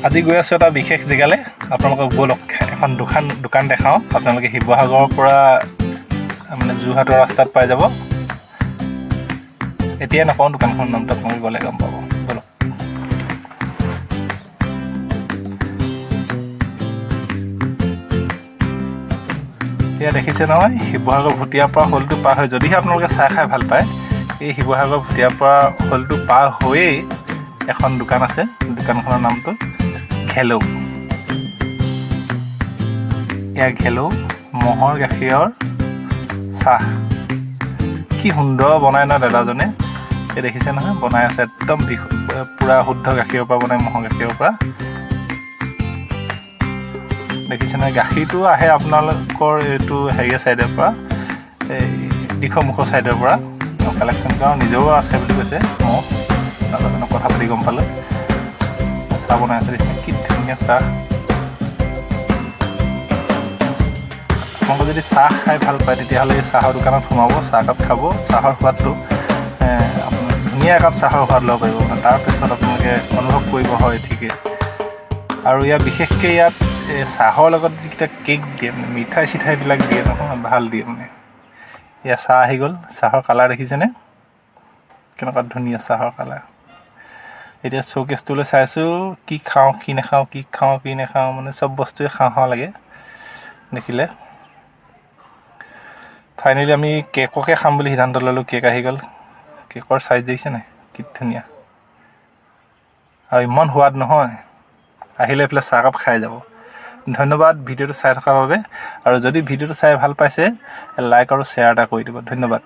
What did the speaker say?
আজি গৈ আছোঁ এটা বিশেষ জেগালৈ। আপোনালোকক ব'লক এখন দোকান দেখাওঁ। আপোনালোকে শিৱসাগৰৰ পৰা মানে যোৰহাটৰ ৰাস্তাত পাই যাব। এতিয়া নকওঁ দোকানখনৰ নামটো, আপোনালোকে গ'লে গম পাব। ব'লক। এয়া দেখিছে নহয়, শিৱসাগৰ ভটিয়াপাৰা হলটো পাৰ হৈ, যদিহে আপোনালোকে চাহ খাই ভাল পায়, এই শিৱসাগৰ ভটিয়াপাৰা হলটো পাৰ হৈয়েই এখন দোকান আছে। দোকানখনৰ নামটো ঘেলৌ। এয়া ঘেলৌ ম'হৰ গাখীৰৰ চাহ। কি সুন্দৰ বনায় ন দাদাজনে! এই দেখিছে নহয়, বনাই আছে একদম পূৰা শুদ্ধ গাখীৰৰ পৰা বনায়, ম'হৰ গাখীৰৰ পৰা। দেখিছে নহয়, গাখীৰটো আহে আপোনালোকৰ এইটো হেৰিয়া ছাইডৰ পৰা, এই দিখৌমুখৰ ছাইডৰ পৰা কালেকশ্যন কৰা। নিজেও আছে বুলি কৈছে ম'হ, দাদাজনক কথা পাতি গম পালোঁ। চাহ বনাই আছে, দেখিছে কি ধুনীয়া চাহ। আপোনালোকে যদি চাহ খাই ভাল পায়, তেতিয়াহ'লে এই চাহৰ দোকানত সোমাব, চাহকাপ খাব। চাহৰ সোৱাদটো আপোনালোকে ধুনীয়া একাপ চাহৰ সোৱাদ ল'ব পাৰিব। তাৰপিছত আপোনালোকে অনুভৱ কৰিব, হয় ঠিকেই। আৰু ইয়াত বিশেষকৈ ইয়াত এই চাহৰ লগত যিকেইটা কেক দিয়ে, মানে মিঠাই চিঠাইবিলাক দিয়ে নহয়, ভাল দিয়ে মানে। এয়া চাহ আহি গ'ল। চাহৰ কালাৰ দেখিছেনে, কেনেকুৱা ধুনীয়া চাহৰ কালাৰ। এতিয়া শ্ব'কেছটোলৈ চাইছোঁ, কি খাওঁ কি নাখাওঁ, কি খাওঁ কি নাখাওঁ, মানে চব বস্তুৱে খাওঁ খাওঁ লাগে দেখিলে। ফাইনেলি আমি কেককে খাম বুলি সিদ্ধান্ত ল'লোঁ। কেক আহি গ'ল। কেকৰ চাইজ দেখিছে নাই, কি ধুনীয়া আৰু ইমান সোৱাদ নহয়। আহিলে এইফালে চাহকাপ খাই যাব। ধন্যবাদ ভিডিঅ'টো চাই থকাৰ বাবে। আৰু যদি ভিডিঅ'টো চাই ভাল পাইছে, লাইক আৰু শ্বেয়াৰ এটা কৰি দিব। ধন্যবাদ।